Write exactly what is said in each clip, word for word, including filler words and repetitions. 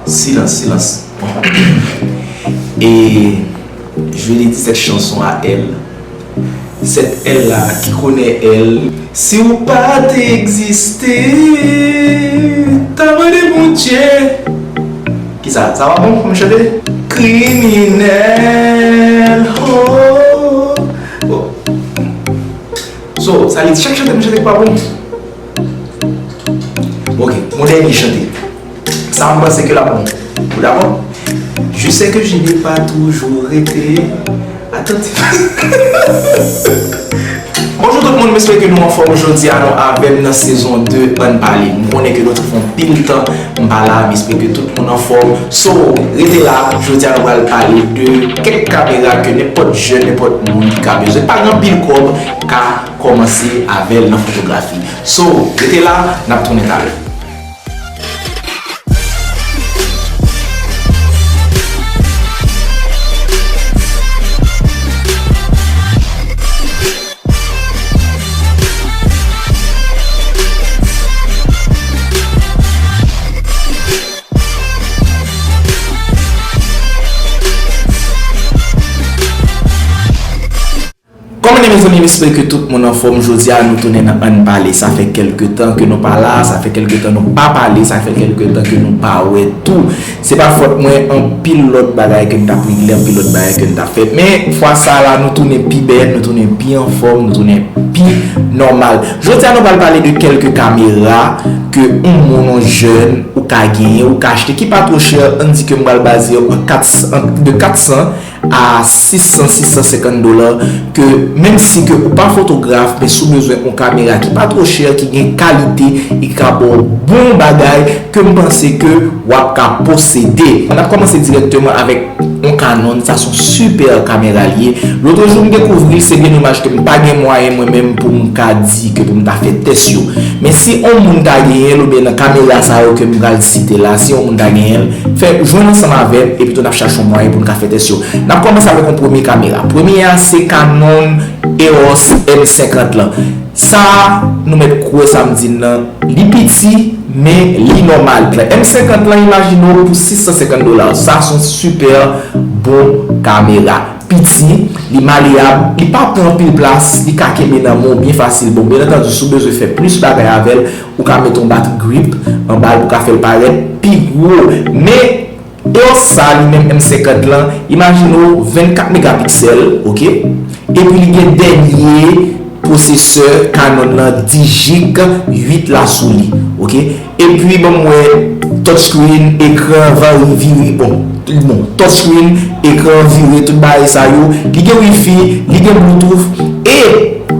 Silans, silans. Bon. E je dédie cette chanson à elle. Cette elle là qui connaît elle. Si w pa t egziste, ta mande Bondye. Kisa? Sa pa bon pou m chante? Kriminèl, oh. Bon. So, sa vle di chak chante m chante pa bon? Bon, ok, yon dènye chante. Sa m panse ke l ap bon. Ou dakò? Je sais que je n'ai pas toujours été attentif. Bonjou tout moun, m espere ke nou anfòm. Jodi a nou avè m nan sezon de Ann Pale. M konnen ke nou te fè yon pil tan m pa la, m espere ke tout moun anfòm. So, rete la, jodi a nou pral pale de kèk kamera ke nenpòt jèn, nenpòt moun ki ka bezwen, pa gen anpil kòb, ka kòmanse avè l nan fotografi. So, rete la, n ap tounen talè. Kòman nou ye, mezanmi? M espere ke tout moun anfòm. Jodi a, nou tounen nan Ann Pale. Sa fè kèlke tan ke nou pa la, sa fè kèlke tan nou pa pale, sa fè kèlke tan ke nou pa wè tou. Se pa fòt mwen, anpil lòt bagay ke m t ap regle, anpil lòt bagay ke m t ap fè. Men, fwa sa la, nou tounen pi bèl, nou tounen pi anfòm, nou tounen pi nòmal. Jodi a, nou pral pale de kèlke kamera ke yon moun, yon jèn, ou ka genyen, ou ka achte, ki pa twò chè, ann di ke m pral baze an kat, an, de kat san a sis san, sis san senkant dola, ke menm si ke ou pa fotograf, men si w bezwen yon kamera ki pa twò chè, ki gen kalite, e ki ka ba w bon bagay, ke m panse ke w ap ka posede. N ap kòmanse dirèkteman avèk yon Canon, sa se yon sipè kamera l ye. Lòt jou m dekouvri l, se byen domaj ke m pa gen mwayen mwen menm pou m ka di ke pou m ta fè tès yo. Men si yon moun ta genyen l, oubyen nan kamera sa yo ke m pral site la, si yon moun ta genyen l, fè jwenn ansanm avè m, epi tou n ap chache yon mwayen pou n ka fè tès yo. N ap kòmanse avèk yon premye kamera. Premye a se Canon EOS M senkant lan. Sa, nou mèt kwè sa m di n nan, li piti, men li nòmal. M senkant lan, imajine w pou sis san senkant dola. Sa se yon sipè bon kamera. Piti, li maleyab, li pa pran anpil plas, li ka kenbe nan men w byen fasil. Bon, byen antandi, si w bezwen fè plis bagay avè l, ou ka mete yon battery grip anba l pou ka fè l parèt pi gwo. Men, EOS sa, li menm M senkant lan, imajine w vennkat megapiksèl, oke? Epi li gen dènye pwosesè Canon lan, Digic uit la sou li, oke? Epi, ban m wè, touchscreen, ekran vari-, vire, bon, bon, touchscreen, ekran vire, tout bagay sa yo. Li gen wifi, li gen Bluetooth. E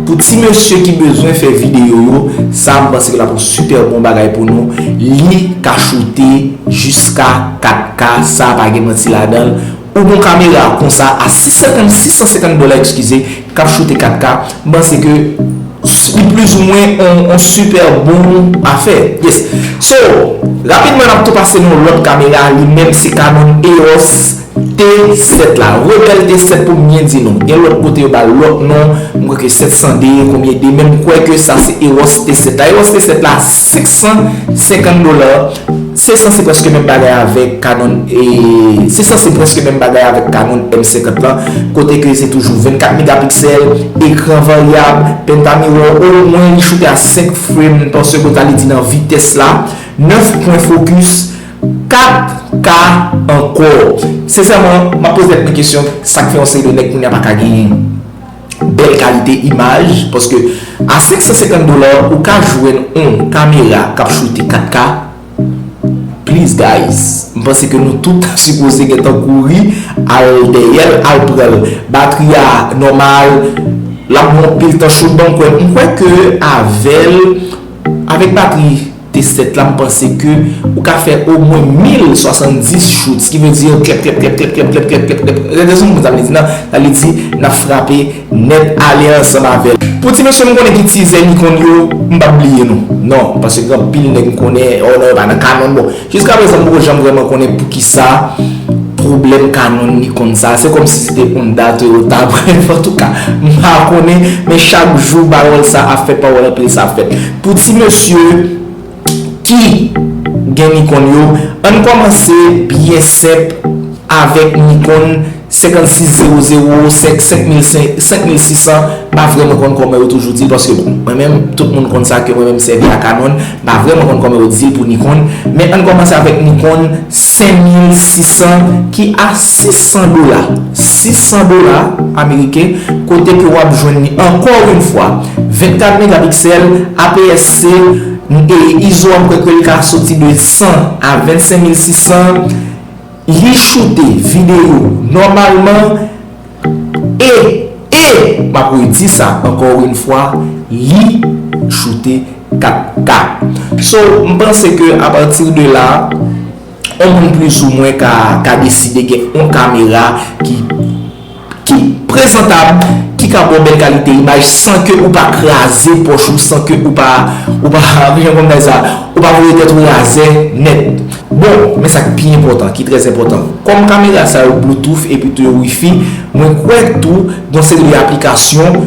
pou ti mesye ki bezwen fè videyo yo, sa, m panse ke l ap yon sipè bon bagay pou nou. Li ka choute jiska kat K, sa pa gen manti ladan l. Ou gon kamera konsa a sis san senkant, sis san senkant dola, eskize, k ap choute kat K, m panse ke s-, li plizoumwen on, on sipè bon afè. Yes. So, rapidman, n ap tou pase nan yon lòt kamera, li menm se Canon EOS T sèt la. Rebel T sèt pou m byen di nou. Gen lòt kote yo ba l lòt non, m kwè ke sèt san de, konbyen de, men m kwè ke sa se EOS T sèt la. EOS T sèt la, senk san senkant dola. Se sanse prèske menm bagay avèk Canon, e, se sanse prèske menm bagay avèk Canon M senkant lan, kote ke se toujou vennkat megapiksèl, ekran varyab, pentamirror, omwen li choute a senk frame pa segond, sa vle di nan vitès la, nèf pwen fokis, kat K ankò. Sensèman, m ap poze tèt mwen kesyon, sa k fè yon seri de nèg kounye a pa ka genyen bèl kalite imaj, paske a senk san senkant dola, ou ka jwenn yon kamera k ap choute kat K. Please, guys, m panse ke nou tout sipoze gentan kouri al dèyè l, al pran l. Batri a nòmal, l ap gen yon pil tan cho, donk, m kwè ke avè l, avèk batri T sèt la, m panse ke ou ka fè omwen mil swasanndis shoots, ki vle di klèp, klèp, klèp. Sa vle di, n ap frape nèt ale ansanm avè l. Pou ti mesye m konnen ki tizè Nikon yo, m p ap bliye nou. Non, paske gen anpil nèg m konnen, oh non, yo pa nan Canon. Bon, jiska prezan, m poko janm vrèman konnen poukisa pwoblèm Canon Nikon sa. Se kòmsi se te Honda, Toyota, brèf, antouka, m pa konnen, men chak jou pawòl sa ap fèt, pawòl anpil sa ap fèt. Pou ti mesye ki gen Nikon yo. Ann kòmanse byen senp avèk Nikon senkannsis zewo zewo, senk, senk mil senk, senk mil sis san, m pa vrèman konn kòman yo toujou di l, paske bon, mwen menm, tout moun konn sa ke mwen menm m sèvi a Canon, m pa vrèman konn kòman yo di l pou Nikon, men ann kòmanse avèk Nikon senk mil sis san ki a sis san dola, sis san dola ameriken, kote ke w ap jwenn li ankò yon fwa, vennkat megapiksèl, A P S C, e izo a m kwè ke l ka soti de san a vennsenk mil sis san, li choute videyo nòmalman, e, e, m ap redi sa ankò yon fwa, li choute kat K. So, m panse ke apati de la, yon moun plizoumwen ka, ka deside gen yon kamera ki, ki prezantab, ki ka ba w bèl kalite imaj san ke ou pa kraze pòch ou, san ke ou pa, ou pa, jan kòm sa, ou pa voye tèt ou razè nèt. Bon, men sa k pi enpòtan, ki trè enpòtan, kòm kamera sa yo Bluetooth epi tou yo Wi-Fi, mwen kwè tou gon seri de aplikasyon,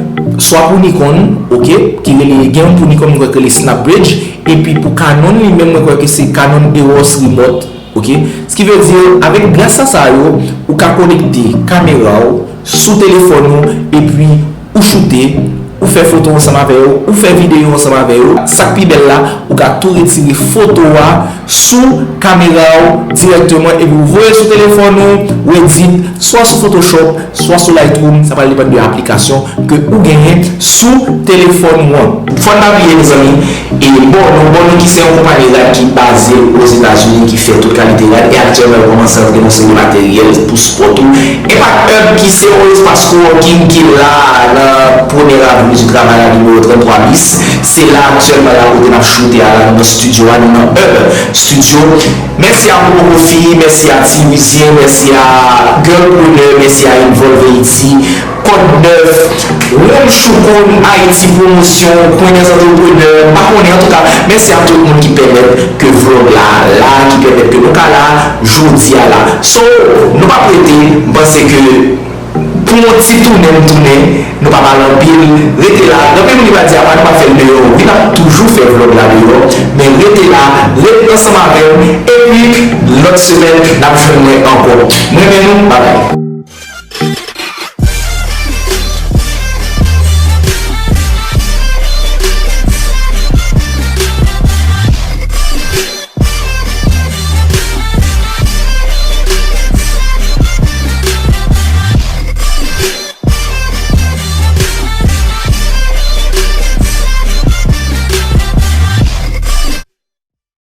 swa pou Nikon, oke, ki rele, gen yon pou Nikon, mwen kwè ki rele Snap Bridge, epi pou Canon li menm, mwen kwè ke se Canon Eros Remote, oke. Sa ki vle di, avèk gras a sa yo, ou ka konekte kamera w sou telefòn ou, epi ou choute, ou fè foto ansanm avè yo, ou fè videyo ansanm avè yo. Sa k pi bèl la, ou ka tou retire foto a sou kamera w dirèkteman epi ou voye sou telefòn ou, ou edit, swa sou Photoshop, swa sou Lightroom, sa pral depann de aplikasyon ke ou genyen sou telefòn ou an. Fò n pa bliye, mezanmi, e Bono, Bono ki se yon konpayi rad ki baze Ozetazini, ki fè tout kalite rad, e aktyèlman yo kòmanse antre nan seri materyèl pou spò tou. Impact Hub ki se yon espas coworking ki la nan Premye Avenue du Travail a nimewo tranntwa bis. Se la aktyèlman la kote n ap choute a la, nou nan estidyo a, nou nan Hub Studio. Mèsi a Momo Kofi, mèsi a Ti Lwizyen, mèsi a Girlpreneur, mèsi a Involve Haiti, Kòd Nèf, Rom Choukoun, Haiti Promosyon, Kwenyans Antreprenè, m pa konnen, antouka, mèsi a tout moun ki pèmèt ke vlòg la la, ki pèmèt ke nou ka la jodi a la. So, nou p ap rete, m panse ke pou yon ti tounen m tounen, nou p ap al anpil, rete la. Gen anpil moun ki pral di, apa nou pa fè l deyò? Wi, n ap toujou fè vlòg la deyò, men rete la, ret ansanm avè m, epi lòt semèn, n ap jwenn mwen ankò. M renmen nou, babay.